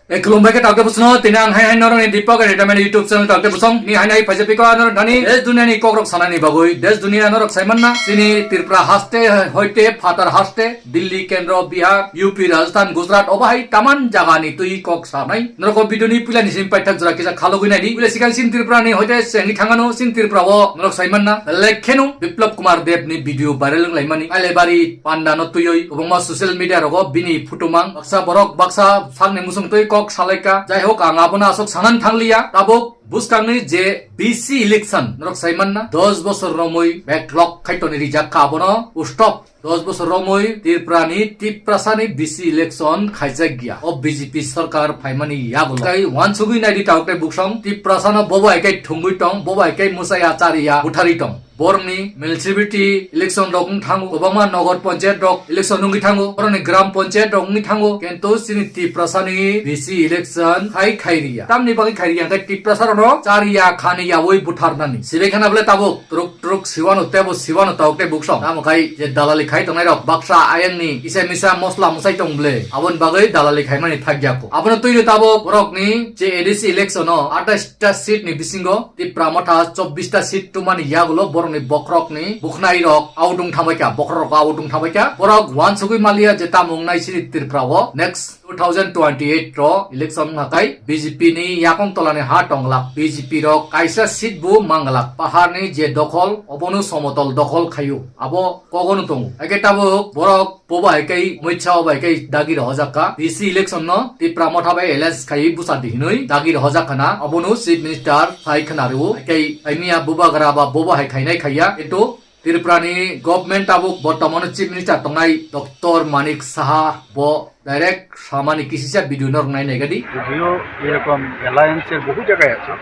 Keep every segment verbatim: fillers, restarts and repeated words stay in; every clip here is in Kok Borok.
E, khulumbai khe taote bwswno, tini ang hai hai norokni Deepak Entertainment YouTube channel taote bwswng ni hai hai phaijak piko norok thani desh duniani kokrok sanani bagwi. Desh dunia norok saimanna, chini Tripura haste hoite phatar haste, Delhi, Kendra, Bihar, U P, Rajasthan, Gujarat, obo hai taman jagani twi kok sanai. Norok o video ni puila ni simi paithak jora kisa khalogwi naidi. Puila sikang chini Tripura ni hoite chengwi thangano, chini Tripura o norok saimanna. Lekheno Biplab Kumar Deb ni video viral wnglaimani. Ailebari panda no twiwi kwbangma social media rogo bini photo mang. Baksa borok baksa sakni musung twi kok salaika. Jaihok, ang abono aswk sanan thangliya. Tabuk bwskangni je B C election norok saimanna, dos bosor romwi backlog khaitoni rijak kha abono stop. Dos bosor romwi Tripura ni Tiprasa ni B C election khaijak ya. O B J P sarkar phaimani yagulo. Tai wansugwi naidi taote bwswng Tiprasa no bobo hai kai thwngwi tong, bobo hai kai mwsaya chariya butharwi tong. Borokni municipality election rok wng thango, kwbangma nogor panchayat rok election wngwi thango, borokni gram panchayat rok wngwi thango, kintu chini Tiprasa ni B C election khai khai riya. Tamni bagwi khai riya, hwnkhe Tiprasa rokno chariya khani yawi butharnani. Sibai khana bole tabuk truk truk siwano tebo siwano tabuk tei bwswng. Tamo khai je dalali khai tongnai rok baksa ayangni kisa misa mosla mwsai tong bole, aboni bagwi dalali khaimani thakya kho. Abono twino tabuk borokni je A D C election o atais ta seat ni bisingo Tipra Motha chobbish ta seat tumani yagulo borokni bokhorokni bukhnai rok out wng thabaikha, bokhorok rok out wng thabaikha. Borok wansugwi maliya je tamo wngnai chini Tripura o next two thousand twenty-eight ro election wngkha khai B J P ni yakong tolani ha tonglak, B J P rok kaisa seat bo manglak, paharni je dokhol obono somotol dokhol khaio, abo kogono tongo. Haikhe tabuk borok Bo bai kai mwitsa o bai kai dagi rohojak kha. B C election no Tipra Motha bai alliance khai bwsa di hinwi dagi rohojak khana. Abono Chief Minister sai khana rwo. Hai kai aimia bubagra ba bobo hai khainai khaiya. Kintu Tripura ni government tabuk bortomano Chief Minister tongnai Doctor Manik Saha bo direct samani kisisa video no rwnai nai gadi. যদিও এরকম অ্যালায়েন্সের বহু জায়গায় আছে,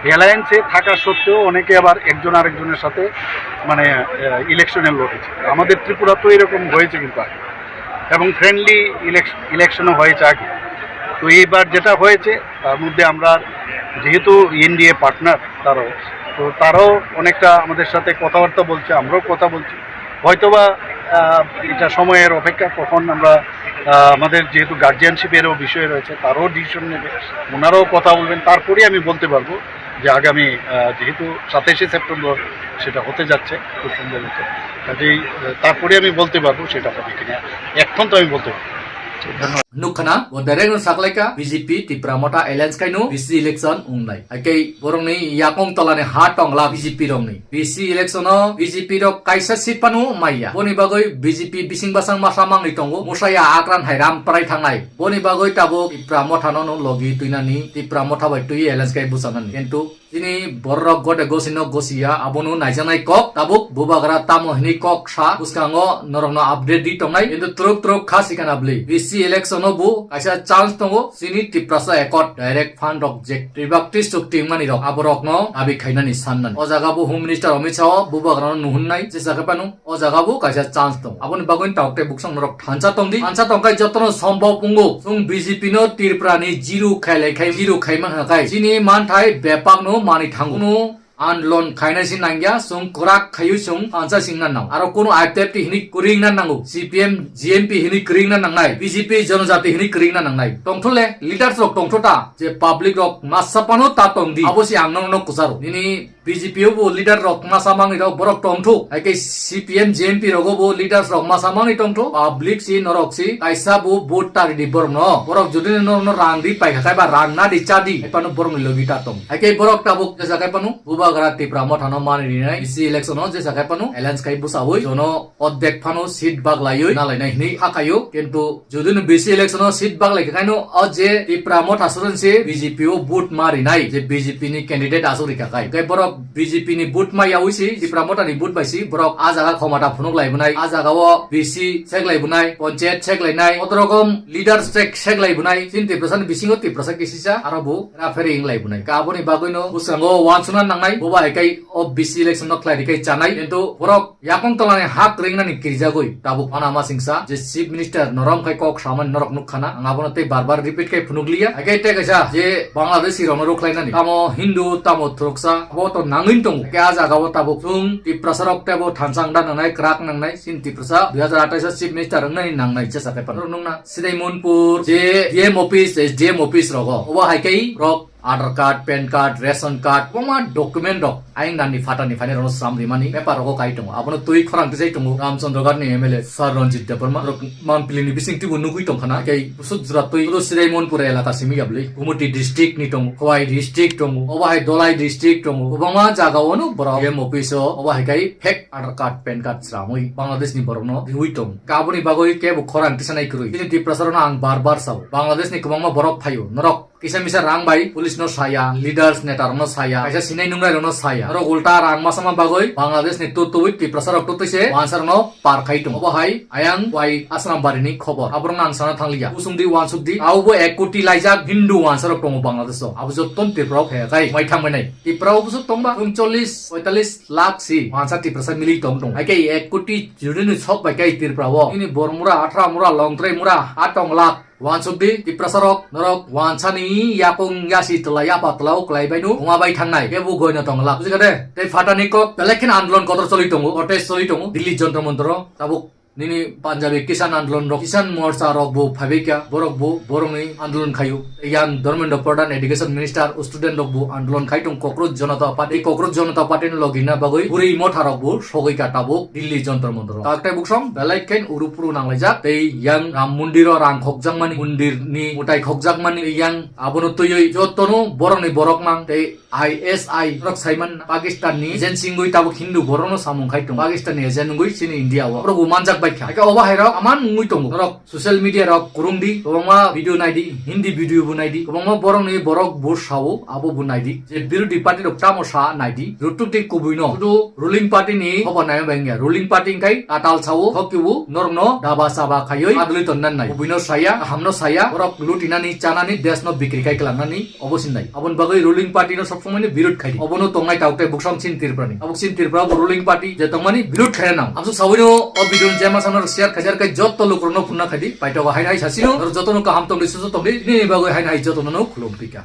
অ্যালায়েন্সে থাকা সত্ত্বেও অনেকে আবার একজন আরেকজনের সাথে মানে ইলেকশনে লড়েছে। আমাদের ত্রিপুরা তো এরকম হয়েছে কিন্তু আগে, এবং ফ্রেন্ডলি ইলেকশনও হয়েছে আগে। তো এইবার যেটা হয়েছে, তার মধ্যে আমরা যেহেতু এনডিএ পার্টনার, তারাও, তো তারাও অনেকটা আমাদের সাথে কথাবার্তা বলছে, আমরাও কথা বলছি। হয়তোবা আহ, এটা সময়ের অপেক্ষা, কখন আমরা আহ, আমাদের যেহেতু গার্জিয়ানশিপেরও বিষয় রয়েছে, তারাও ডিসিশন নেবে, ওনারাও কথা বলবেন, তারপরেই আমি বলতে পারবো যে আগামী আহ, যেহেতু সাতাইশে সেপ্টেম্বর সেটা হতে যাচ্ছে, খুব সুন্দর হচ্ছে, কাজেই আহ, তারপরে আমি বলতে পারবো সেটা হবে কিনা, এখন তো আমি বলতে পারবো না। Nukkha na, bo direct no saklaika, B J P Tipra Motha alliance kaino B C election wngnai. Haikhe borokni yakong tolani ha tongla B J P rokni. B C election o B J P rok kaisa seat phano maiya. Boni bagwi B J P bising bwsang masa mangwi tongo. Mwsaya akran hai ram parai thangnai. Boni bagwi tabuk Tipra Motha no no logi twinani, Tipra Motha bai twi alliance kai bwchanani. Kintu chini borok gode gosino gosiya, abono naijaknai kok. Tabuk bubagra tamo hinwi kok sa, bwskango norokno update di tongnai. Kintu twrwk twrwk kha sikana bwlwi. B C election o bo kaisa chance tongo. Chini Tiprasa Accord direct fund rok je Tribakti chukti wngmani rok, aborokno dabi khainani sannani. O jaga bo Home Minister Amit Shah o bubagrano nuhunnai, jesa khe phano o jaga bo kaisa chance tongo. Aboni bagwi tabuk tei bwswng norok thansa tongdi. Thansa tongkhai jotono sombhob wngo. Chwng B J P no Tripura ni zero khailai khai, zero khaima hwnkha khai chini manthai bepakno manwi thango. Kunu andolon khaina si nangya, chwng kwrak khaiwi chwng thansa singna nango. Aro kunu I P F T hinwi kwrwingna nango, C P M, G M P hinwi kwrwingna nangnai, B J P Jonojati hinwi kwrwingna nangnai. Tongthole, leaders rok tongtho ta, je public rok masa phano ta tongdi. Abo si ang nono kwcharo. Nini B J P o bo leader rok masa mangni rok borok tongtho. Haikhe C P M, G M P rogo bo leaders rok masa mangni tongtho. Public si norok si kaisa bo vote ta ridi borokno. Borok jodi norokno rang di paikha khai ba rang na di cha di, hai phano borokni logi ta tong. Haikhe borok tabuk jesa khai phano Bubagra Tipra Mothano mani rinai, B C election o jesa khai phano alliance khai bwsawi jono ordek phano seat baglaiwi nalainai hinwi hakhaio, kintu jodi no B C election o seat baglai khaino o je Tipra Motha suron se B J P o vote ma rinai, je B J P ni candidate aswk rikha khai. Hwnkhe borok B J P ni vote ma yawi si, Tipra Motha ni vote bai si borok a jaga khomata phunuk lai bwnai, a jaga o B C sek lai bwnai, panchayat sek lai nai, koto rokom leaders sek, sek lai bwnai, chini Tiprasa ni bisingo Tiprasa kisisa aro bo ra pheri wng lai bwnai. Ka aboni bagwi no bwskango wansukna nangnai. Boba hai kai o B C election no khlai rikhe chanai, kintu borok yakung tolani hak ringnani kirijagwi tabuk. Ana ma singsa je Chief Minister norom khai kok samani norok nukkhana, ang abono tei bar bar repeat khai phunukliya. Hai kai tei kaisa je Bangladeshi rokno rukhlainani, tamo Hindu, tamo Thuruksa, abo to nangwin tongo. Ke a jaga o tabuk chwng Tiprasa rok tebo thansa wngda nangnai, kwrak nangnai, chini Tiprasa dui hazar atais o Chief Minister wngnani nangnai jesa khai phano. Nukna Sidai Monpur je D M office, S D M office rogo, obo hai kai rok Aadhaar card, pan card, ration card, kwbangma document rok ayang nani phatani phainai rokno sram rimani paper rogo kai tongo. Abono twi khorang tisai tongo Ramchandra Ghat ni M L A Sir Ranjit Debbarma. Rok Mampili ni bising tibo nugwi tongkhana, kai busuk jura twi. Oro Sidai Monpur elaka simi yabli. Gumoti district ni tongo, Khowai district tongo, obo hai Dholai district tongo. Kwbangma jaga o no borok D M office o, obo hai kai fake Aadhaar card, pan card sramwi Bangladesh ni borok no riwi tong. Kaboni bagwi kebo khorang tisanai kwrwi. Chini Tiprasa rokno ang bar bar sao. Bangladesh ni kwbangma borok phaio. Norok kisa misa rang bai police no saya, leaders neta rokno saya, kaisa sinai nungnai rokno saya. Norok ulta rang masama bagwi Bangladesh ni tutui Tiprasa rok tutui se wansa rokno par khai tongo. Obo hai ayang wai Asram bari ni khobor. Aborok no ang sana thangliya. Usung di wansuk di. Abo bo ek koti laijak Hindu wansa rok tongo Bangladesh o. Abo joto Tripura o phaya kai mai thang nai. Tripura o busuk tongba chwng chollish, poitallish lakh si wansa Tiprasa mili tong tong. Hai ke ek koti jodi ni sok bai kai Tripura o. Ini Bormura, Athramura, Longtrai mura, atong lak. Wansuk di, Tiprasa rok, norok wansani yakung yasi twla yapa twla o kwlai bai no, wngma bai thangnai, kebo goino tong lak. Bujikha de? Tei phatani kok, belai kheno andolon kotor choli tongo, protest choli tongo, Delhi Jantar Mantar o, tabuk nini Punjabi Kisan Andolon rok, Kisan Morcha rok bo phaibai kha, borok bo, borokni andolon khaio. Yang Dharmendra Pradhan Education Minister, student rok bo andolon khai tong, Kokroj Janata Party, Kokroj Janata Party ni logi na bagwi, bwrwi motha rok bo sogwi kha tabuk, Delhi Jantar Mantar o. Tak tei buksong, belai khen uru puru nanglaijak, tei yang Ram Mondir o rang khokjakmani, mondir ni mutai khokjakmani, yang abono twiwi jotono borokni borok mang, tei I S I rok saiman Pakistan ni agent wngwi tabuk Hindu borokno samung khai tongo. Pakistan ni agent wngwi chini India o borok bo manjak bai kha. Hakhe obo hai rok aman wngwi tongo. Norok social media rok kurung di, kwbangma video nai di, Hindi video bo nai di, kwbangma borokni borok bo sao, abo bo nai di. Je birodhi party rok tamo sa nai di, rutuk di kubui no. Sudu ruling party ni hobo nai bai wngya. Ruling party wngkhai katal sao, thok kibu norokno daba saba khaiwi adoli tonna nai. Kubui no saya, kaham no saya, borok lutinani, chanani, desh no bikri khai klangnani. Obo sinai. Aboni bagwi ruling party no sob somoi no birod khai di. Obono tongnai tabuk tei buksong chin Tripura ni. Tabuk chin Tripura bo ruling party je tongmani birod khai nang. Amsuk sawi no o video no jema sana share khai jar khai jotto lukurok no phunna khai di. Paitogo hai hai sasino. Nor jotto no kaham tong di susu tong di. Nini bagwi hai hai jotto no khulum pika.